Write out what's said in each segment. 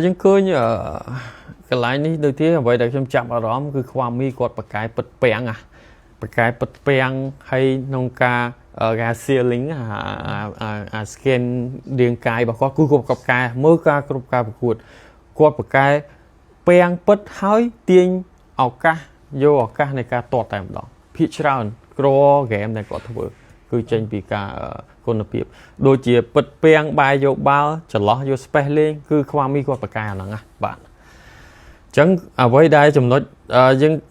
យើងឃើញកន្លែងនេះដូចជាអ្វីដែលខ្ញុំចាប់អារម្មណ៍គឺខ្វាមីគាត់ប្រកែពិតពាំងប្រកែពិតពាំងហើយក្នុងការគេ ceiling អាអា scan រាងកាយរបស់គាត់គឺគាត់ប្រកែមើលការគ្រប់ការប្រកួតគាត់ប្រកែពាំងពិតហើយទាញឱកាសយកឱកាសនៃការទាត់តែម្ដងភាគច្រើនក្រហ្គេមដែលគាត់ធ្វើគឺចេញពីការគុណភាពដូចជាពិតពាំងបែរយកបាល់ចន្លោះយក space លេងគឺខ្វាមីគាត់ប្រកែអាហ្នឹងណាបាទអញ្ចឹងអ្វីដែលចំណុច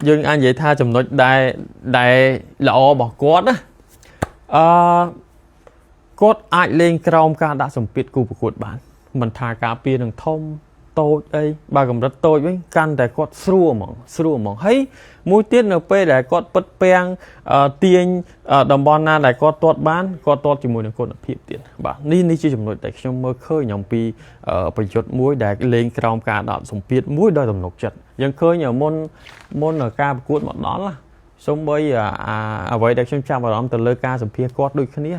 យើងអាចនិយាយថាចំណុចដែលល្អរបស់គាត់ណាគាត់អាចលេងក្រោមការដាក់សម្ពាធគូប្រកួតបានមិនថាការពារនឹងធំតូចអីបើកម្រិតតូចវិញកាន់តែគាត់ស្រួលហ្មងស្រួលហ្មងហើយមួយទៀតនៅពេលដែលគាត់ពិតពាំងទាញតំបន់ណាដែលគាត់ទាត់បានគាត់ទាត់ជាមួយនឹងគុណភាពទៀតបាទនេះជាចំណុចដែលខ្ញុំមើលឃើញអំពីប្រយុទ្ធមួយដែលលេងក្រោមការដាក់សម្ពាធមួយដោយទំនុកចិត្តយើងឃើញមុនការប្រកួតមកដល់សូម្បីអ្វីដែលខ្ញុំចាប់អារម្មណ៍ទៅលើការសម្ភាសគាត់ដូចគ្នា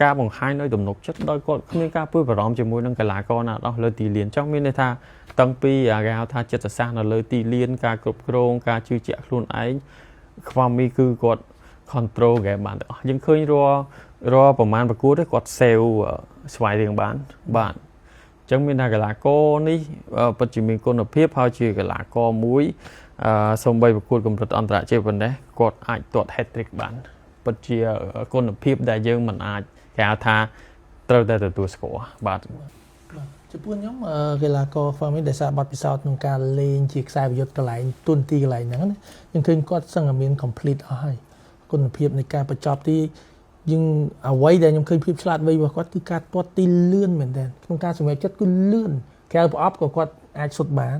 ការបង្ហាញដោយទំនុកចិត្តដោយគាត់គ្មានការព្រួយបារម្ភជាមួយនឹងកីឡាករណាដោះលើទីលានចង់មានន័យថាតាំងពីគេហៅថាចិត្តសាស្ត្រនៅលើទីលានការគ្រប់គ្រងការជឿជាក់ខ្លួនឯងខ្វាមីគឺគាត់ control game បានទាំងអស់យើងឃើញរាល់ប្រមាណប្រកួតទេគាត់ save ស្វ័យរៀងបានបាទអញ្ចឹងមានថាកីឡាករនេះពិតជាមានគុណភាពហើយជាកីឡាករមួយអឺសំបីប្រកួតកម្រិតអន្តរជាតិប៉ុណ្ណេះគាត់អាចទាត់ hat trick បានពិតជាគុណភាពដែលយើងមិនអាចគេហៅថាត្រូវតែទទួលស្គាល់បាទ។ ចំពោះខ្ញុំកីឡាករខ្វាមីដែលសារបទពិសោធន៍ក្នុងការលេងជាខ្សែប្រយុទ្ធកន្លែងទុនទីកន្លែងហ្នឹងណាយើងឃើញគាត់សឹងតែមាន complete អស់ហើយគុណភាពនៃការបញ្ចប់ទីយើងអ្វីដែលខ្ញុំឃើញភាពឆ្លាតវៃរបស់គាត់គឺការទាត់ទីលឿនមែនទែនក្នុងការសម្រេចចិត្តគឺលឿនក្រៅប្រអប់ក៏គាត់អាចសុទ្ធបាន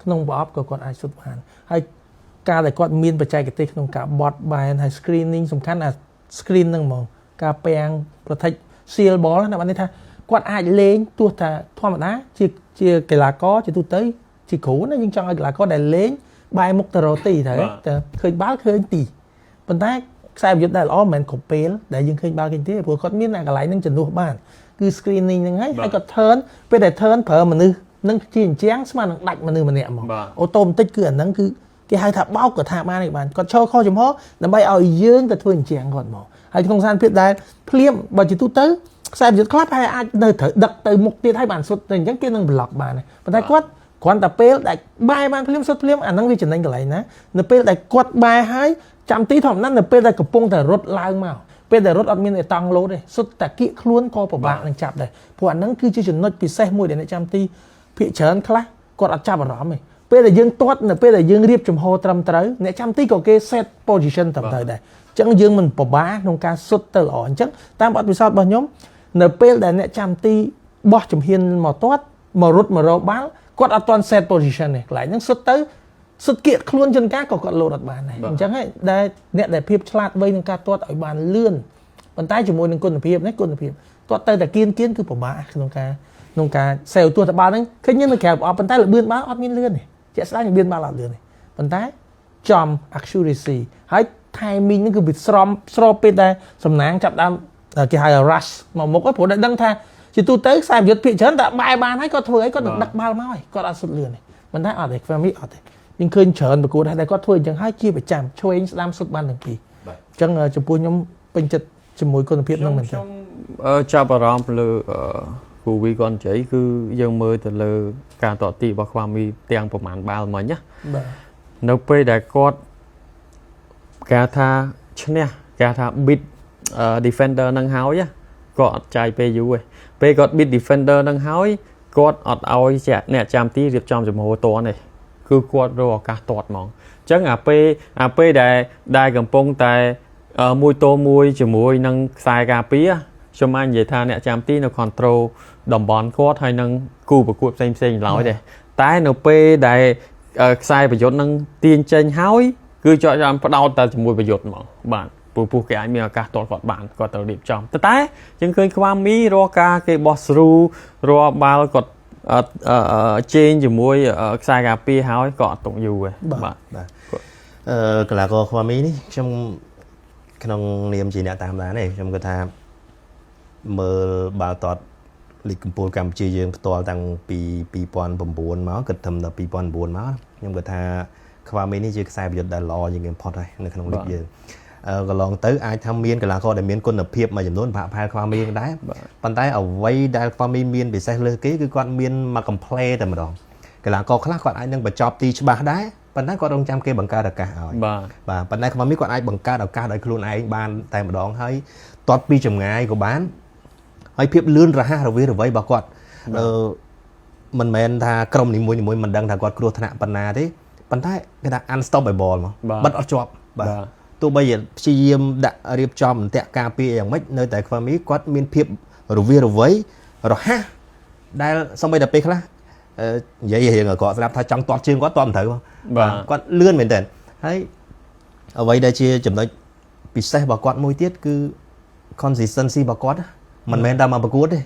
ក្នុងប្រអប់ក៏គាត់អាចសុទ្ធបានហើយការដែលគាត់មានបច្ចេកទេសក្នុងការបត់បែនហើយ screening សំខាន់អា screen ហ្នឹងហ្មងការពាំង protect seal ball ណាបាទនេះថាគាត់អាចលេងទោះថាធម្មតាជាកីឡាករជាទូទៅជាគ្រូណាយើងចង់ឲ្យកីឡាករដែលលេងបែរមុខទៅរកទីត្រូវតែឃើញបាល់ឃើញទីប៉ុន្តែខ្សែប្រយុទ្ធដែលល្អមិនមែនគ្រប់ពេលដែលយើងឃើញបាល់ឃើញទេព្រោះគាត់មានអាកន្លែងហ្នឹងជំនួសបានគឺ screening ហ្នឹងហើយហើយគាត់ turn ពេលដែល turn ប្រើមនុស្សនឹងជាអញ្ចឹងស្មើនឹងដាច់មនុស្សម្នាក់ហ្មង automatic គឺអាហ្នឹងគឺគេហៅថាបោកក៏ថាបានឯងបានគាត់ឈរខុសចំហដើម្បីឲ្យយើងទៅធ្វើអញ្ចឹងគាត់មកហើយក្នុងស្ថានភាពដែលភ្លាមបើជាទូទៅខ្សែប្រយុទ្ធខ្លះប្រហែលអាចនៅត្រូវដឹកទៅមុខទៀតហើយបានសុទ្ធទៅអញ្ចឹងគេនឹងប្លុកបានប៉ុន្តែគាត់គ្រាន់តែពេលដែលបែរបានភ្លាមសុទ្ធភ្លាមអាហ្នឹងវាចំណេញកន្លែងណានៅពេលដែលគាត់បែរហើយចាំទីធម្មតានៅពេលដែលកំពុងតែរត់ឡើងមកពេលដែលរត់អត់មានអេតង់លោតទេសុទ្ធតែគៀកខ្លួនក៏ពិបាកនឹងចាប់ដែរព្រោះអាហ្នឹងគឺជាចំណុចពិសេសមួយដែលអ្នកចាំទីភាគច្រើនខ្លះគាត់អត់ចាប់អារម្មណ៍ទេពេលដែលយើងទាត់នៅពេលដែលយើងរៀបចំហត្រឹមត្រូវអ្នកចាំទីក៏គេ set position ត្រឹមត្រូវដែរអញ្ចឹងយើងមិនពិបាកក្នុងការសុទ្ធទៅល្អអញ្ចឹងតាមបទពិសោធន៍របស់ខ្ញុំនៅពេលដែលអ្នកចាំទីបោះជំហានមកទាត់មករត់មករកបាល់គាត់អត់ទាន់ set position ទេកន្លែងហ្នឹងសុទ្ធទៅសុទ្ធគៀកខ្លួនជនការក៏គាត់លោតអត់បានដែរអញ្ចឹងហើយដែលអ្នកដែលភាពឆ្លាតវៃក្នុងការទាត់ឲ្យបានលឿនប៉ុន្តែជាមួយនឹងគុណភាពនេះគុណភាពទាត់ទៅតែគៀនគៀនគឺពិបាកក្នុងការសេវទោះតបាល់ហ្នឹងឃើញនៅក្រៅប្រអប់ប៉ុន្តែលបឿនបាល់អត់មានលឿនទេជាក់ស្ដែងលបឿនបាល់អត់លឿនទេប៉ុន្តែចំ accuracy ហើយ timing ហ្នឹងគឺវាស្របស្របពេលដែលសំណាងចាប់ដើមគេហៅ rush មកមុខព្រោះតែដឹងថាជាទូទៅខ្សែប្រយុទ្ធភាគច្រើនតែបែរបានហើយគាត់ធ្វើអីគាត់នឹងដឹកបាល់មកហើយគាត់អត់សុទ្ធលឿនទេប៉ុន្តែអត់ទេ Family អត់ទេយើងឃើញច្រើនប្រកួតហើយដែលគាត់ធ្វើអញ្ចឹងហើយជាប្រចាំឆ្វេងស្ដាំសុទ្ធបានទាំងពីរអញ្ចឹងចំពោះខ្ញុំពេញចិត្តជាមួយគុណភាពនឹងមែនទែន ខ្ញុំចាប់អារម្មណ៍លើគូវីគាត់និយាយគឺយើងមើលទៅលើការតទីរបស់ខ្វាមីទាំងប្រមាណបាល់មិញណា បាទ។ នៅពេលដែលគាត់គេថាឈ្នះគេថា beat defender នឹងហើយគាត់អត់ចាយពេលយូរទេពេលគាត់ beat defender នឹងហើយគាត់អត់ឲ្យអ្នកចាំទីរៀបចំចំហតទេគឺគាត់រកឱកាសទាត់ហ្មងអញ្ចឹងអាពេលដែលកំពុងតែមួយតមួយជាមួយនឹងខ្សែការពារខ្ញុំអាចនិយាយថាអ្នកចាំទីនៅ control តំបន់គាត់ហើយនឹងគូប្រកួតផ្សេងផ្សេងឡើយទេតែនៅពេលដែលខ្សែប្រយុទ្ធនឹងទាញចេញហើយគឺចောက်ចាំផ្ដោតតែជាមួយប្រយុទ្ធហ្មងបាទពូពុះគេអាចមានឱកាសទាត់គាត់បានគាត់ត្រូវរៀបចំតែយើងឃើញខ្វាមីរាល់ការគេបោះស្រូរាល់បាល់គាត់ជេងជាមួយខ្សែការពារហើយក៏អត់ទុកយូរទេបាទ។ បាទអឺកីឡាករខ្វាមីនេះខ្ញុំក្នុងនាមជាអ្នកតាមដានទេខ្ញុំគិតថាមើលបាល់ទាត់ លីកកម្ពុជាកម្ពុជាយើងផ្ទាល់តាំងពី2009មកគិតត្រឹមដល់2009មកខ្ញុំគិតថាខ្វាមីនេះជាខ្សែប្រយុទ្ធដែលល្អជាងគេបំផុតហើយនៅក្នុងលីកយើងកន្លងទៅអាចថាមានកីឡាករដែលមានគុណភាពមួយចំនួនប្រហាក់ប្រហែលខ្វាមីដែរប៉ុន្តែអ្វីដែលខ្វាមីមានពិសេសលើសគេគឺគាត់មានមកកំ pl តែម្ដងកីឡាករខ្លះគាត់អាចនឹងបញ្ចប់ទីច្បាស់ដែរប៉ុន្តែគាត់រងចាំគេបង្កើតឱកាសឲ្យបាទប៉ុន្តែខ្វាមីគាត់អាចបង្កើតឱកាសដោយខ្លួនឯងបានតែម្ដងហើយទាត់ពីចម្ងាយក៏បានហើយភាពលឿនរហ័សរវីរវៃរបស់គាត់អឺមិនមែនថាក្រុមនីមួយៗមិនដឹងថាគាត់គ្រោះថ្នាក់ប៉ុណ្ណាទេប៉ុន្តែគេថា unstoppable មកបិទអត់ជាប់បាទទោះបីជាព្យាយាមដាក់រៀបចំអន្តៈការពារយ៉ាងម៉េចនៅតែខ្វាមីគាត់មានភាពរវីរវៃរហ័សដែលសូម្បីតែពេលខ្លះនិយាយរៀងគាត់ស្រាប់ថាចង់ទាត់ជើងគាត់ទាត់មិនត្រូវបាទគាត់លឿនមែនតើហើយអ្វីដែលជាចំណុចពិសេសរបស់គាត់មួយទៀតគឺ consistency របស់គាត់មិនមែនតែមកប្រកួតទេ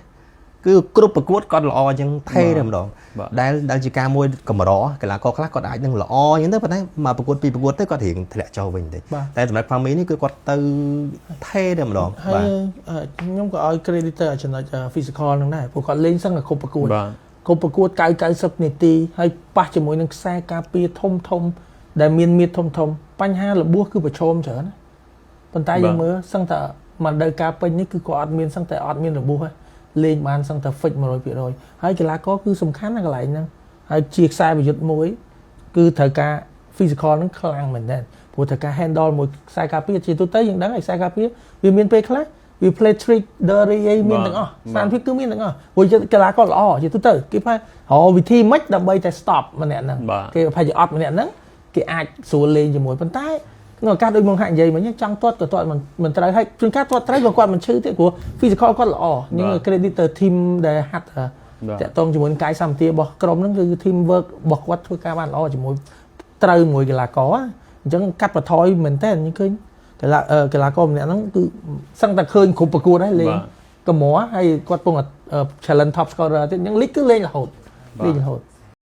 គឺគ្រប់ប្រកួតគាត់ល្អអញ្ចឹងថេតែម្ដងដែលជាការមួយកម្រកីឡាករខ្លះគាត់អាចនឹងល្អអញ្ចឹងទៅប៉ុន្តែមកប្រកួតពីរប្រកួតទៅគាត់រៀងធ្លាក់ចុះវិញតិចតែសម្រាប់ Family នេះគឺគាត់ទៅថេតែម្ដងបាទខ្ញុំក៏ឲ្យ credit ទៅចំណុច physical ហ្នឹងដែរព្រោះគាត់លេងសឹងតែគ្រប់ប្រកួតគ្រប់ប្រកួត90នាទីហើយប៉ះជាមួយនឹងខ្សែការពារធំធំដែលមានមៀតធំធំបញ្ហារបួសគឺប្រឈមច្រើនប៉ុន្តែយើងមើលសឹងតែមួយរដូវកាលពេញនេះគឺគាត់អត់មានសឹងតែអត់មានរបួសទេលេងបានសឹងតែ fix 100%ហើយកីឡាករគឺសំខាន់ណាស់កន្លែងហ្នឹងហើយជាខ្សែប្រយុទ្ធមួយគឺត្រូវការ physical ហ្នឹងខ្លាំងមែនទែនព្រោះត្រូវការ handle មួយខ្សែការពារជាទូទៅយើងដឹងហើយខ្សែការពារវាមានពេលខ្លះវា play trick dirty អីមានទាំងអស់ស្ថានភាពគឺមានទាំងអស់ព្រោះកីឡាករល្អជាទូទៅគេផែរកវិធីម៉េចដើម្បីតែ stop ម្នាក់ហ្នឹងគេប្រហែលជាអត់ម្នាក់ហ្នឹងគេអាចស្រួលលេងជាមួយប៉ុន្តែក្នុងឱកាសដូចមកហាក់និយាយមិញចង់ទាត់ក៏ទាត់មិនត្រូវហើយជួនកាលទាត់ត្រូវក៏គាត់មិនឈឺទេព្រោះ physical គាត់ល្អខ្ញុំ credit ទៅ team ដែលហាត់តាក់ទងជាមួយកាយសម្បទារបស់ក្រុមហ្នឹងគឺ team work របស់គាត់ធ្វើការបានល្អជាមួយត្រូវមួយកីឡាករអញ្ចឹងកាត់បន្ថយមែនតើខ្ញុំឃើញកីឡាករម្នាក់ហ្នឹងគឺសឹងតែឃើញគ្រប់ប្រកួតហើយលេងកម្រហើយគាត់ពង challenge top scorer ទៀតអញ្ចឹង league គឺលេងរហូតលេងរហូត។